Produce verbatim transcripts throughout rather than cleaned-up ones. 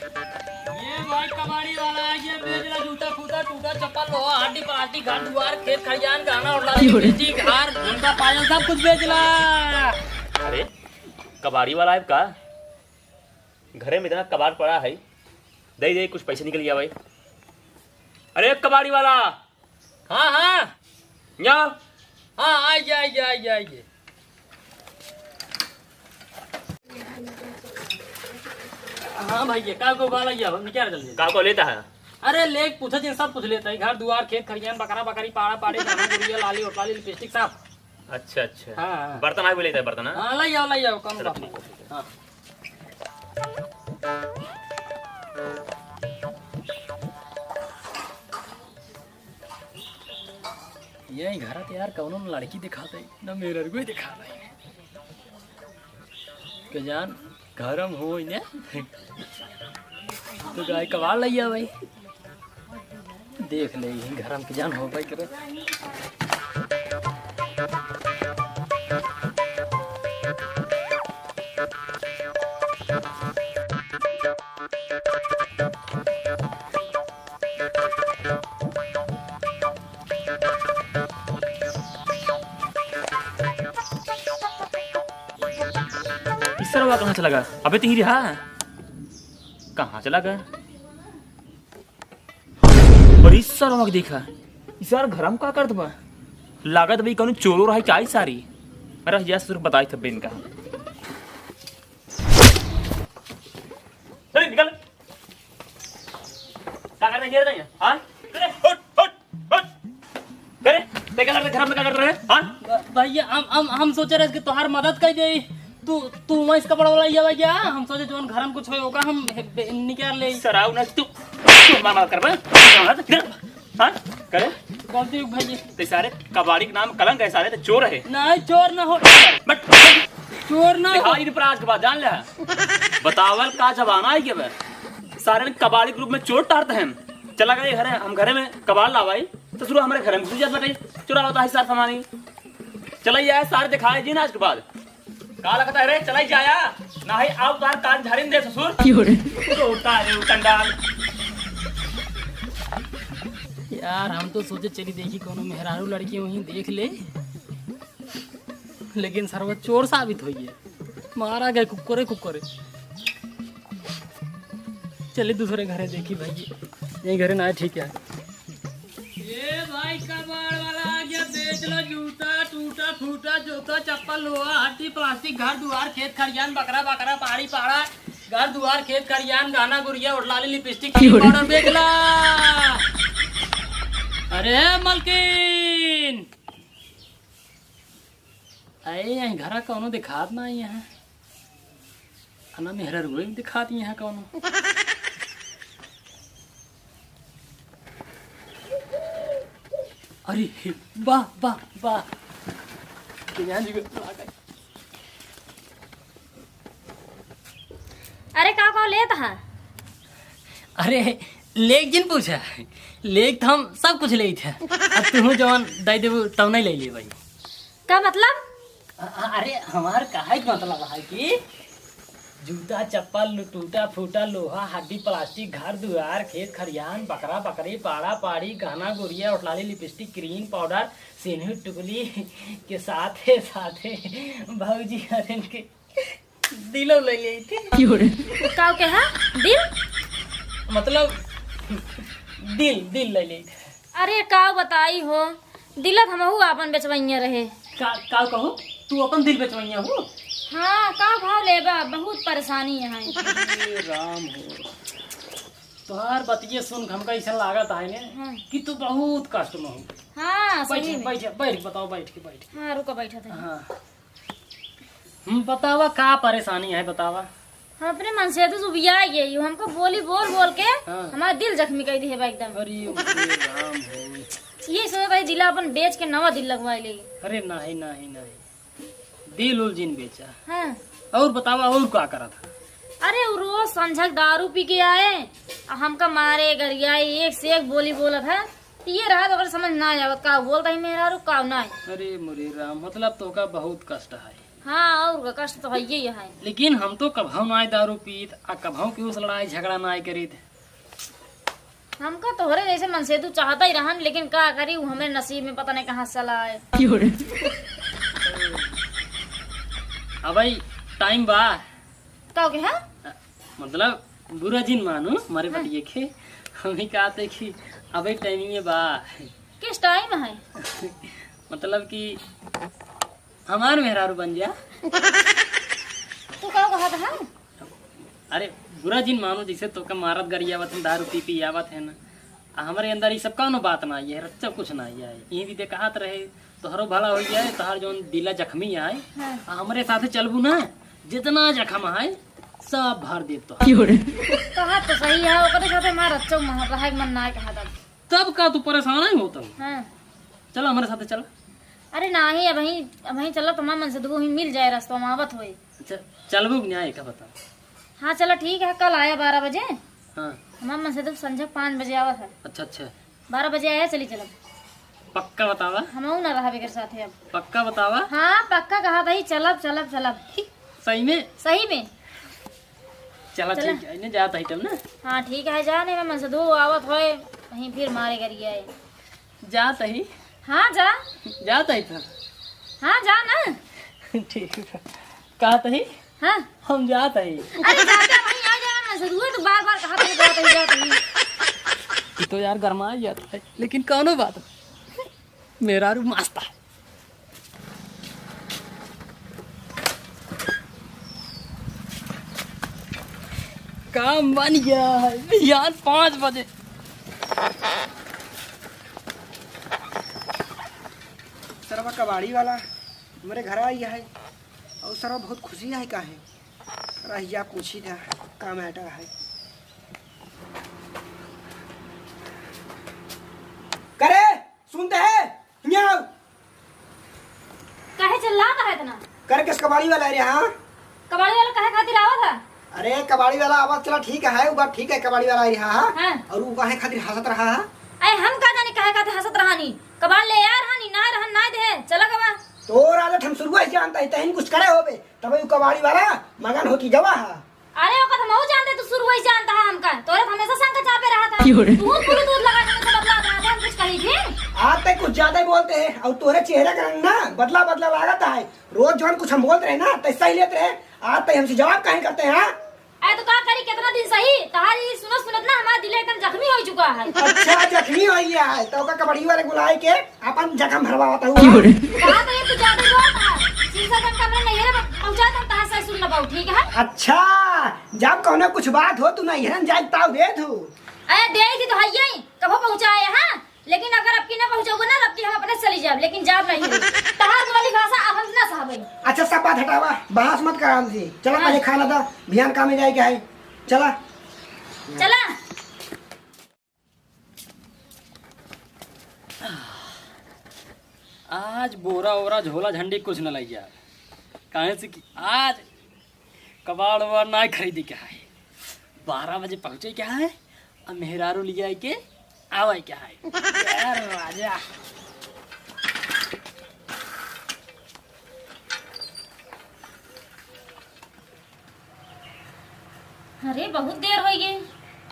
ये भाई कबाड़ी वाला है, ये बेच ला जूता फूता, टूटा चप्पल, लोहा, हड्डी, प्लास्टिक, घर दुआर, खेत खलियान, गहना, ओढ़ना, लिपस्टिक, हार, झुमका, पायल, सब कुछ बेच ला। अरे, कबाड़ी वाला है का? घरे में इतना कबाड़ पड़ा है, दे दे, कुछ पैसे निकल गया भाई। अरे कबाड़ी वाला, हाँ, हाँ। या। हाँ, आइए, आइए, आइए, आइए। हाँ भैया, का को बाल आइया हो, निकाल जल्दी। का को लेता है? अरे, लेक पूछे जिन सब कुछ लेता है, घर दुआर, खेत खरियान, बकरा बकरी, पाड़ा पाड़ी, गहना गुड़िया, लाली ओटलाली, लिपस्टिक, सब। अच्छा, अच्छा। हाँ, हाँ। बर्तन आए बोले था, बर्तन, हाँ? हाँ, लाई आओ, लाई आओ, कम चलो, बात ठीक है, ठीक है। हाँ। यही घर त यार कौनो न लड़की दिखात है, न मेहररुए दिखात है। के जान घरम होई ने। तो गाय कबाड़ लइया भाई। देख ले, यही घरम के जान हो भाई करे। ई सरवा कहाँ चला गा? अबे तो ही रहा। कहाँ चला गा? अरे ई सरवा के देखा। ई सार घरम का करत बा? लागत बा ई कौनो चोरो रहा, चाहे सारी। अरे या सुर बताई तब इनका। अरे निकल। का करने गिर रही है? हाँ? अरे, हट, हट, हट। अरे, ते का करते घर में का कर रहे हैं? हाँ? भ-, भैया, हम, हम, हम सोचे रहे कि तोहार मदद कर दे। तू, तू वहीं से कपड़ा वाला ये भैया, हम सोचे जौन घर में कुछ होए होगा, हम हे-, बे-, निकाल ले। सराव ना तू, तू मार मार कर बे। हाँ? करे? गलती हो गई भैया। ते सारे कबाड़ी के नाम कलंक है, सारे ते चोर है। नहीं, चोर ना हो। बट चोर ना हो। दिखाई नहीं पड़ा आज के बाद, जान ले। बतावल का जमाना है ये बे? सारे कबाड़ी के रूप में चोर टारते हैं। चला गए घरे, हम घरे में कबाड़ लावाई, तो शुरू हमारे घर में घुस जात बाटे, चुरावत है सार सामानी। चला ये सारे दिखाए जी ना आज के बाद। का लगता है रे, चला ही जाया, ना ही आओ तार कान झाड़िन दे ससुर। क्यों रे? तो उठा रे, उठंडाल। यार, हम तो सोचे चली देखी कोनो मेहरारू लड़की वहीं देख ले, लेकिन सरवा चोर साबित होइए। मारा गए कुकुरे कुकुरे। चली दूसरे घरे देखी भाई, यही घरे ना है, ठीक है। ए भाई, कबाड़ वाला आ गया, बेच लो जूता, टूटा फूटा जूता, चप्पल, लोहा, हड्डी, प्लास्टिक, घर दुआर, खेत खरियान, बकरा बकरा, पहाड़ी पहाड़ा, घर दुआर, खेत खरियान, गहना गुरिया, ओठलाली, लिपस्टिक, क्रीम पाउडर बेच ला। अरे मलकिन, अरे, यहीं घरा कौनो दिखात ना यहाँ। अना मेहररुए दिखात यहाँ कौनो। अरे, वाह, वाह, वाह। यहाँ जी को बुला गए। अरे, का, का लेत हा? अरे, लेक जिन पूछा। लेक तो हम सब कुछ लेत है। अब तू जवन दे देबू, तब नहीं ले ले भाई। का मतलब? अ-, अ-, अरे, हमार कहे के मतलब है कि जूता, चप्पल, टूटा फूटा, लोहा, हड्डी, प्लास्टिक, घर दुआर, खेत खरियान, बकरा, बकरी, पाड़ा, पाड़ी, गहना, गुरिया, ओठलाली, लिपस्टिक, क्रीम पाउडर, सेनुर, टिकुली के साथे, साथे भौजी हरन के दिलो ले लेई थी। का के है? दिल? मतलब, दिल, दिल ले लेई थी। अरे, का बताई हो, दिल त हमहू आपन बेचवइया रहे। का, का कहू? तू अपन दिल बेचवइया हो? हाँ, का भाव लेबा? बहुत परेशानी है। हे राम हो। तोहार बतिये सुन के हमका ऐसा लागत है ने हाँ। कि तू बहुत कष्ट में हो। हाँ, बैठ, सही में। बैठ, बैठ, बताओ, बैठ के, बैठ। हाँ, रुको, बैठा था। हाँ। हम्म, बतावा, का परेशानी है, बतावा। हम अपने मन से तो उबिया गई हूँ, हमको बोली बोल बोल के हाँ। हमारा दिल जख्मी कर दी है बा एकदम। अरे, अरे राम हो। ये सोचा था, दिला अपन बेच के नवा दिल लगवा ले। अरे नहीं, नहीं, नहीं, दिल उल जिन बेचा। हाँ। और बतावा, और का करा था? अरे, वो रोज संझक दारू पी के आए, आ हमका मारे, गरियाए, एक से एक बोली बोलत है। ये रहा तो ओकर समझ ना आवत, का बोलता ही मेहरारू, का ना। अरे मुरे राम, मतलब तोका बहुत कष्ट है। हाँ, और का, कष्ट तो हइये ही है। लेकिन हम तो कभौ नाय दारू पीत, आ कभौ केहू से लड़ाई झगड़ा नाय करीत। हमका तोहरे जैसे मनसेदू चाहत ही रहन, लेकिन का करी, उ हमरे नसीब में पता नहीं कहाँ से चला आए। अबे टाइम बा। का हो गया, हाँ? मतलब, बुरा जिन मानो, मारे हाँ। बतिये के। हम ही कहते कि अबे टाइमिंग में बा। किस टाइम है? मतलब कि हमार मेहरारू बन जा। तू का कहत है? अरे, बुरा जिन मानो, जैसे तोका मारत गरियावत है, दारू पी पी आवत है ना, आ हमरे अंदर ई सब कौनो बात ना आई है, रच्चा कुछ ना आई है। यही दीदी कहत रहे, तोहरो भला हो जाए, तोहर जौन दिला जख्मी आए, हाँ। आ हमरे साथे चलबू ना, जितना जख्म आए, सब भर देब तो। कहा तो सही है, ओकरे साथे हमार रच्चा मह-, रहे के मन ना है, कहा था। तब का तू परेशान ही होता? हाँ। चला हमरे साथे चला। अरे नाही, अबहीं, अबहीं चला, तुम्हार मनसेदू वहीं मिल जाए, रास्ता में आवत होए। अच्छा, चलबू कि नाही, का बता? हाँ, चला, ठीक है, कल आया बारह बजे। हाँ। हमार मनसेदू संझा पाँच बजे आवत है। अच्छा, अच्छा। बारह बजे आया, चली चलब। पक्का बतावा? हमहू ना रहब एकर साथे अब। पक्का बतावा? हाँ, पक्का कहा भाई, चलब, चलब, चलब। सही में? सही में। चला, चला। ठीक है, इन्हें जात ही तब ना। हाँ, ठीक है, जा, नहीं, मनसेदू आवत होए, वहीं फिर मारे गरियाए। जात ही। हाँ, जा। जात ही तब। हाँ, जा ना। ठीक है। कहत ही? हाँ। हम जात ही। अरे, जाते वहीं आ जाए, मनसेदू तो बार बार कहा था, जात ही, जात ही। ये तो यार गरमा ही जाता है, लेकिन कौनो बात नहीं। मेहरारू मस्त है। काम बन गया है यार, पाँच बजे। सरवा कबाड़ी वाला हमरे घर आई है और सरवा बहुत खुशी है, काहे? रहिया पूछी था, का मैटर है? करे, सुनते हैं? हियाँ आओ। काहे चिल्लात है इतना? करे, किस कबाड़ी वाला है रे, हाँ? कबाड़ी वाला काहे खातिर आवत है? अरे, कबाड़ी वाला आवत चला ठीक है, वो बात ठीक है, कबाड़ी वाला आई रहा है। हाँ। और वो काहे खातिर हंसत रहा है? अरे, हम का जानी काहे खातिर हंसत रहा नी? कबाड़ ले आ रहा नी, ना रहन, ना दे, चला गवा। तोर आदत हम शुरू से जानता है, तहिन कुछ करे होबे, तब वो कबाड़ी वाला मगन होती गवा है। अरे, ओकर तो हमहू जानते, तू शुरू से जानता है हमका। तोरे तो हमेशा शंका चापे रहा था। क्यों रे? तू पूरी दूध लगा के हमसे बतलात रहा था, हम कुछ कही थी? आज तक कुछ ज्यादा ही बोलते हैं, और तोरे चेहरे का रंग ना बदला बदला लागत है। रोज जौन कुछ हम बोलत रहे ना, तैसा ही लेत रहे। आज तक हमसे जवाब काहे करते हैं, हाँ? अरे, तो का करी, कितना दिन सही? तहारी सुनत सुनत ना हमारा दिल एकदम जख्मी हो चुका है। अच्छा, जख्मी हो गया है, तो का कबड्डी वाले बुलाए के अपन जख्म भरवावत हूँ। क्यों रे? कहा तो ये कुछ ज्यादा ही बात है। शीशा जब कमरे नैहरे में पहुंचा तो तहार ससुर न पाऊ, ठीक है? अच्छा, जब कौनो कुछ बात हो, तू नैहरन जाए ताऊ दे तू। अरे, दे थी तो है यही, कबो पहुंचाए, हाँ? लेकिन अगर अब की ना पहुंचोगे ना, अब की हम अपने चली जाब, लेकिन जाब नहीं है। तहार वाली भाषा अब हम ना सहबे। अच्छा, सब बात हटावा, बहस मत करा हमसे। चला, हाँ। पहले खाना दा, बिहान काम में जाए के है। चला। चला। आज बोरा ओरा झोला झंडी कुछ न लइया, काहे से कि आज कबाड़ उबाड़ ना खरीदे के है, बारह बजे पहुँचे के है, अब मेहरारू लिया के आवे के है। ए राजा। अरे, बहुत देर होइ गई,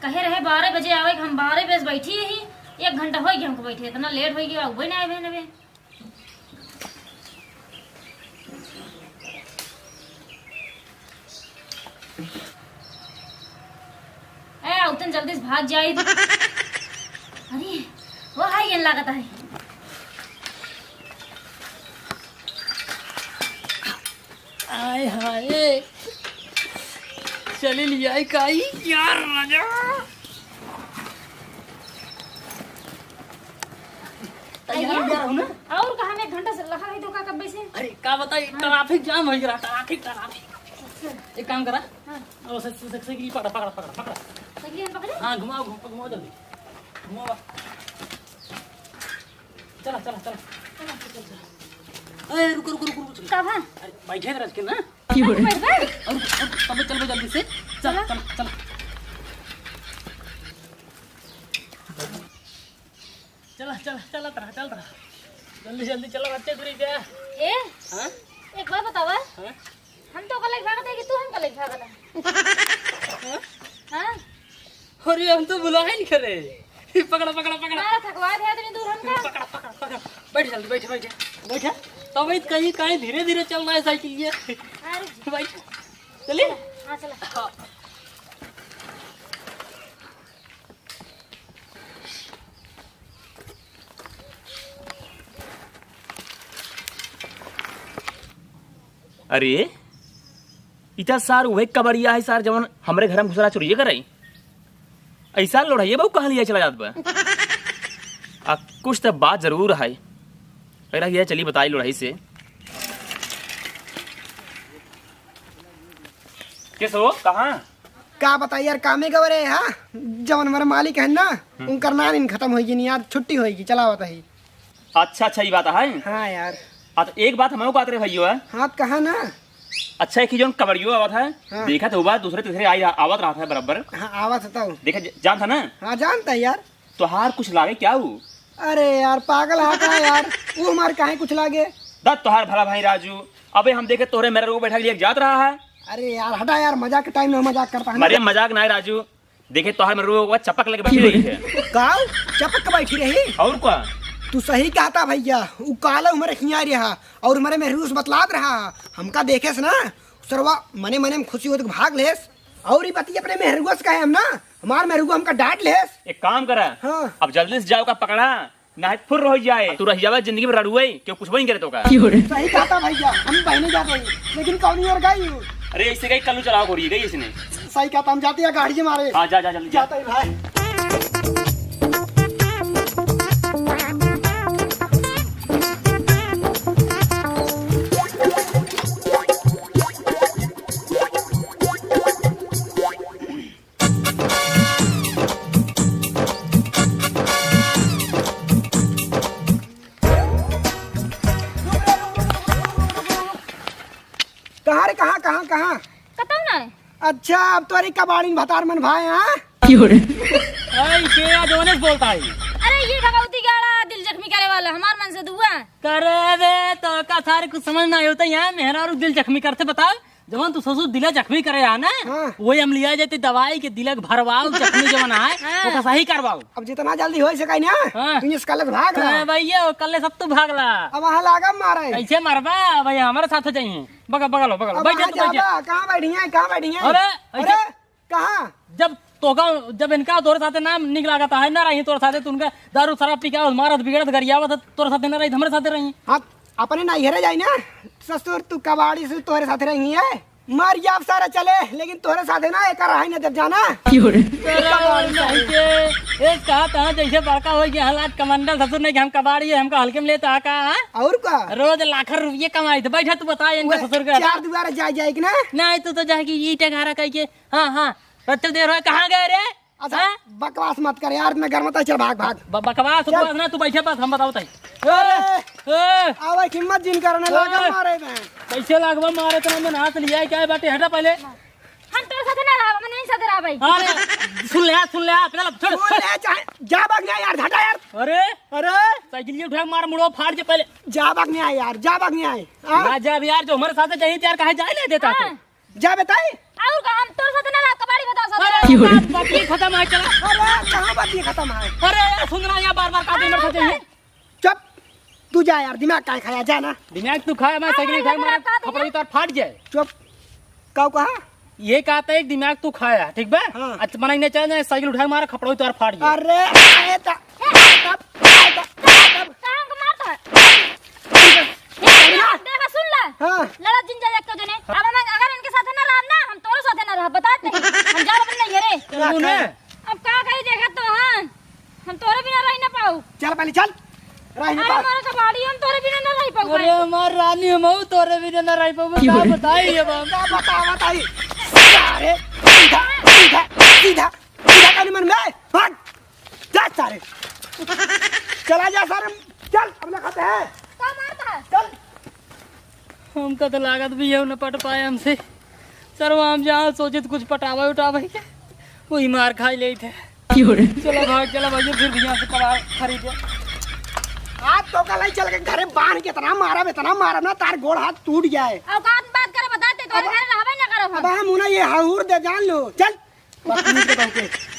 कहे रहे बारह बजे आवे, हम बारह बजे बैठी रही, एक घंटा होइ गया हमको बैठे, इतना लेट होइ गया, अबे ना आए बहन अबे। ए, उतन जल्दी से भाग जाए। अरे, वो हाय गेन लागत है। आय हाय, चली लियाई काई यार राजा। तैयार हो गया रहू ना? और का, हम एक घंटा से लगा रही तो का कब्बे से? अरे का बताई, हाँ। ट्रैफिक जाम हो गया, ट्रैफिक, ट्रैफिक। अच्छा। एक काम करा, हाँ। और से, से, से, से, पकड़ा, पकड़ा, पकड़ा, पकड़ा। साइकिल हम पकड़े? हाँ, घुमाओ, घुमाओ, घुमाओ जल्दी, घुमाओ। चला, चला, चला। चला, चला, चला। ए, रुको, रुको, रुको, रुको, चलो। का भा? अरे, बैठे रह के ना। की हो रहे? बैठ, बैठ। और, और तबे चलबे जल्दी से। चल, चला। चल, चल। चला, चला, चलत रहा, चलत रहा। जल्दी, जल्दी चला, बच्चे, दूरी पे। ए? हाँ? एक बात बतावा, हाँ? हम तो कल भागत है कि तू हम कल भागत है? हाँ? हाँ? अरे, हम तो बुला ही नहीं करे। पकड़ा, पकड़ा, पकड़ा। मारा थकवा दे आदमी दूर हमका। पकड़ा, पकड़ा, पकड़ा। बैठ जल्दी, बैठ, बैठ, बैठ। तो भाई कहीं, कहीं धीरे धीरे चल रहा है साइकिल ये। अरे। बैठ। चलिए। हाँ, चला। हाँ। अरे, इता सार उहे कबड़िया है सार, जवन हमरे घर में घुसरा चोरिये करे। ऐसा लोढ़इया बहू कहाँ लिया चला जात बा? आ, कुछ तो बात जरूर है। अरे, ये चली बताई लोढ़ई से। किस हो, कहाँ? का बताई यार, कामे गवरे, हाँ? जवन हमारे मालिक है ना, हम्म। उनकर नानी खत्म होइगी नहीं यार, छुट्टी होइगी, चला बताई। अच्छा, अच्छा, ये बात है। हाँ यार। आ, तो एक बात हमको कहत रहे भैया। हाँ, तो कहा ना। अच्छा, एक ही जौन कबड़ियो आवत है, हाँ। देखत हुआ दूसरे तीसरे आई, आवत रहत है बराबर। हाँ, आवत है तब। देखा ज-, जानत है ना? हाँ, जानत है यार। तोहार कुछ लागे क्या हु? अरे यार, पागल है का यार? वो हमार काहे कुछ लागे? दा तोहार भला भाई राजू, अबे हम देखे तोहरे मेहरारू बैठा के लिए जात रहा है। अरे यार, हटा यार, मजाक के टाइम में मजाक करता है ना। अरे मजाक ना है राजू, देखे तोहर मेहरारू वो चपक लगे बैठी रही है। का? चपक के बैठी रही? और का? तू सही कहता भैया, उ काला हमारे हियाँ रहा और हमारे मेहरारू से बतलात रहा। हमका देखे से ना, सरवा मने मने में खुशी होत के भाग लेस। और ई बतिया अपने मेहरुआ से कहे हम ना, हमार मेहरुआ हमका डांट लेस। एक काम करा, हाँ। अब जल्दी से जाओ का पकड़ा, ना है फुर्र हो जाए। तू रह जावे जिंदगी में रड़ुए, क्यों कुछ नहीं करे तो का? सही कहता भैया, हम बहने जाते हैं, लेकिन कौन और गई हूँ? अरे ऐसे गई कल्लू चलाओ गोरी गई इसने। सही कहता, हम जाते हैं गाड़ी मारे। हाँ, जा, जा, जल्दी जा। जाता है भाई। कहाँ रे, कहाँ, कहाँ, कहाँ? कतौ ना। अच्छा, अब तोरी कबाड़िन भतार मन भाए, हाँ? क्यों रे? ऐ, के आज ओने से बोलता है? अरे, ये भगवती गाड़ा दिल जख्मी करे वाला, हमार मन से दुआ। करे बे, तो का सारे कुछ समझ ना होता है, मेहरारू दिल जख्मी करते, बताओ। जवन तू ससुर दिला जख्मी करे रहा ना, हाँ। वही हम लिया जाते दवाई के दिलक भरवाओ, जख्मी जवन आए, हाँ। ओका सही करवाओ। अब जितना जल्दी हो सके ना, हाँ। तू इस कल भाग ला। हाँ भैया, वो कल सब तू भाग ला। अब वहाँ लागा मारे। कैसे मरबा? भाई हमारे साथ जाइए। बगल, बगल लो, बगल लो। अब बैठे वहाँ तू, बैठे। जाबा, कहाँ बैठी है, कहाँ बैठी है? अरे, ऐसे अरे, कहाँ? जब तोका, जब इनका तोरे साथे ना निक लागत है, ना रही तोरे साथे, तू उनका दारू शराब पी के आवत, मारत, बिगड़त, गरियावत है, तोरे साथे ना रही, हमरे साथे रही। हाँ, अपने नैहरे जाई ना, ससुर तू कबाड़ी से तोरे साथे रही है। मर जाब सारा चले, लेकिन तोरे साथे ना एकर रही ना जब जाना। क्यों रे? तेरा कबाड़ी नहीं सारे। के, एक कहा था जैसे बड़का हो गया, हालात कमांडर ससुर नहीं कि हम कबाड़ी है, हमका हल्के में लेता है का, हाँ? और का? रोज लाखर रुपये कमाई थे। बैठा तू बता इनका ओए, ससुर का। चार दुआरे जाए जाए कि ना? नहीं, तू तो जाए कि ईटा घारा कह के हाँ, हाँ, रत्ते देर हो, कहाँ गए रे? अच्छा, हाँ? बकवास मत कर यार, इतना गर्म होता है, चल भाग, भाग। ब-, बकवास चल। उकवास ना, तू बैठे बस, हम बताओ तई। अरे, ए, ए, आवे हिम्मत जिन करने ए, लगा मारे में। कैसे लागबा मारे, इतना में हाथ लिया है, क्या है बाटे, हटा पहले। हम तोर साथे ना रहब, हम नहीं साथे रहबै। अरे, सुन ले, सुन ले, अपना लब-, छोड़। सुन ले, चाहे जा भाग ना यार, हटा यार। अरे, अरे। साइकिल उठा के मार, मुड़वा फाड़ दे पहले। जा भाग ना यार, जा भाग ना यार। हाँ? ना जा यार, जो हमारे साथे जाइए यार, कहाँ जाए ले देता हाँ। तू? जा बताई। और का, हम तोर साथे ना रह, कबाड़ी बताओ साथे अरे, रह। बात, बात ये खत्म है, चला। अरे, कहाँ बात ये खत्म है? अरे, सुन रहा है, बार-बार का दिन अरे, भर साथे ही। चुप, तू जा यार, दिमाग काहे खाया, जा ना। दिमाग तू खाया, मैं साइकिल उठा के मारा, खपड़ा ही तोर फाट जाए। चुप, काऊ कहा? ये कहता है, दिमाग तू खाया, ठीक बा? हाँ। अच्छा, मना इन्हें चल जाए, साइकिल उठा के मारा, खपड़ा ही तोर फाट जाए। अरे, आए ता, आए ता, आए ता, आए ता। कहाँ को मारता है? ये सुन ला, देखा, सुन ला। हाँ। लड़त जिन जा एक तो जने। अब हम अगर इनके साथे ना रहब ना, हम तोरो साथे ना रहब, बतात नहीं। हम जाब अपने नैहरे। चल, उन्हें। अब का कही देखा तो, हाँ। हम तोरे बिना रही ना पाऊ। चल पहले चल। रही ना अरे पाऊ। हमारे कबाड़ी, हम तोरे बिना ना रही पाऊ अरे भाई। हमार रानी, हम हऊ तोरे बिना ना रही पाऊ। का बताई अब हम? का बता, बताई? अरे, सीधा, सीधा, सीधा। सीधा कानी मन में, हट! जा सारे। चला जा सारे, चल, अपना खाते हैं। का मारता है? चल। हमका तो लागत भी है, न पट पाए हमसे। सरवा हम जहाँ सोचे तो कुछ पटावे उठावे के, वही मार खाई लेइत है। क्यों रे? चला भाग, चला भाग, फिर भी यहाँ से कबाड़ खरीदे। आज तोका लइ चल के घरे बांध के इतना मारब, इतना मारब ना, तार गोड़ हाथ टूट जाए। औकात में बात करे, बताते तो अब घरे रहबे ना करब हम। अब हम उन्हें ये हहूर दे, जान लो। चल। बस, मुंह के तोके।